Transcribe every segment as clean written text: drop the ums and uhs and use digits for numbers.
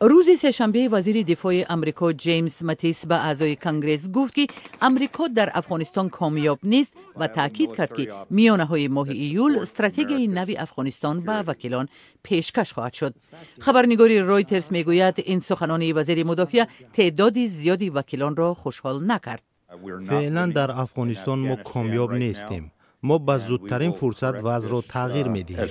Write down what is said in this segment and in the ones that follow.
Рӯзи сешанбе вазири дифои Амрико Ҷеймс Матис ба аъзои Конгресс гуфт, ки Амрико дар Афғонистон комёб нест ва таъкид кард, ки миёнаҳои моҳи июл стратегияи нави Афғонистон ба вакилон пешкаш хоҳад шуд. Хабарнигори Ройтерс мегӯяд, ин суханони вазири мудофиа теъдоди зиёди вакилонро хушҳол накард. Феълан дар Афғонистон мо комёб нестем. Мо ба зудтарин фурсат вазъро тағйир медиҳем.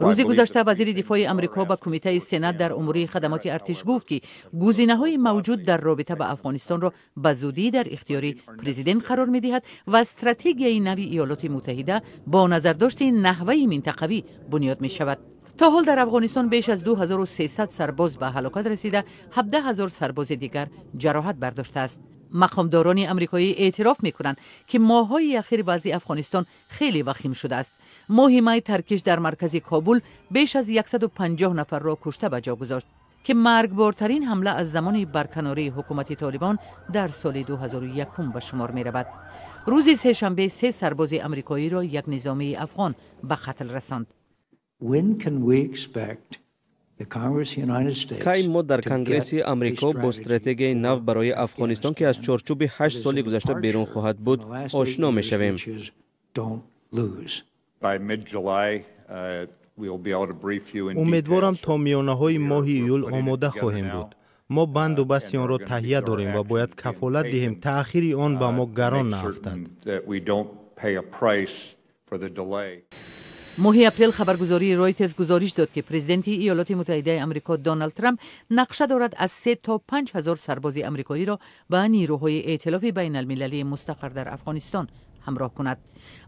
Рӯзи гузашта вазири дифои Амрико ба кумитаи Сенат дар умури хадамоти артиш гуфт, ки гузинаҳои мавҷуд дар робита ба Афғонистонро ба зудӣ дар ихтиёри президент қарор медиҳад ва стратегияи нави Иёлоти Муттаҳида бо назардошти наҳваи минтақавӣ бунёд мешавад. То ҳол дар Афғонистон беш аз 2300 сарбоз ба ҳалокат расида, 17 ҳазор сарбози дигар ҷароҳат бардоштааст. Мақомдорони амрикоӣ эътироф мекунанд, ки моҳҳои ахир вазъи Афғонистон хеле вахим шудааст. Моҳи май таркиш дар маркази Кобул беш аз 150 нафарро кушта ба ҷо гузошт, ки маргбортарин ҳамла аз замони барканории ҳукумати Толибон дар соли 2001 ба шумор меравад. Рӯзи сешанбе се сарбози амрикоиро як низомии афғон ба қатл расонд. Кай мо дар Конгресси Амрико бо стратегияи нав барои Афғонистон, ки аз чорчӯби 8 соли гузашта берун хоҳад буд, ошно мешавем? Умедворам, то миёнаҳои моҳи июл омода хоҳем буд. Мо банду басти онро таҳия дорем ва бояд кафолат диҳем, таъхири он ба мо гарон наафтад. Моҳи апрел хабаргузории Ройтерс гузориш дод, ки президенти Иёлоти Муттаҳидаи Амрико Доналд Трамп нақша дорад аз 3 то 5 ҳазор сарбози амрикоиро ба нирӯҳои эътилофи байналмилалии мустақар дар Афғонистон ҳамроҳ кунад.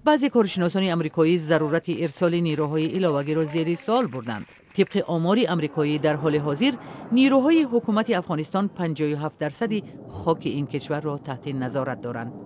Баъзе коршиносони амрикоӣ зарурати ирсоли нирӯҳои иловагиро зери суол бурданд. Тибқи омори амрикоӣ, дар ҳоли ҳозир нирӯҳои ҳукумати Афғонистон 57 дарсади хоки ин кишварро таҳти назорат доранд.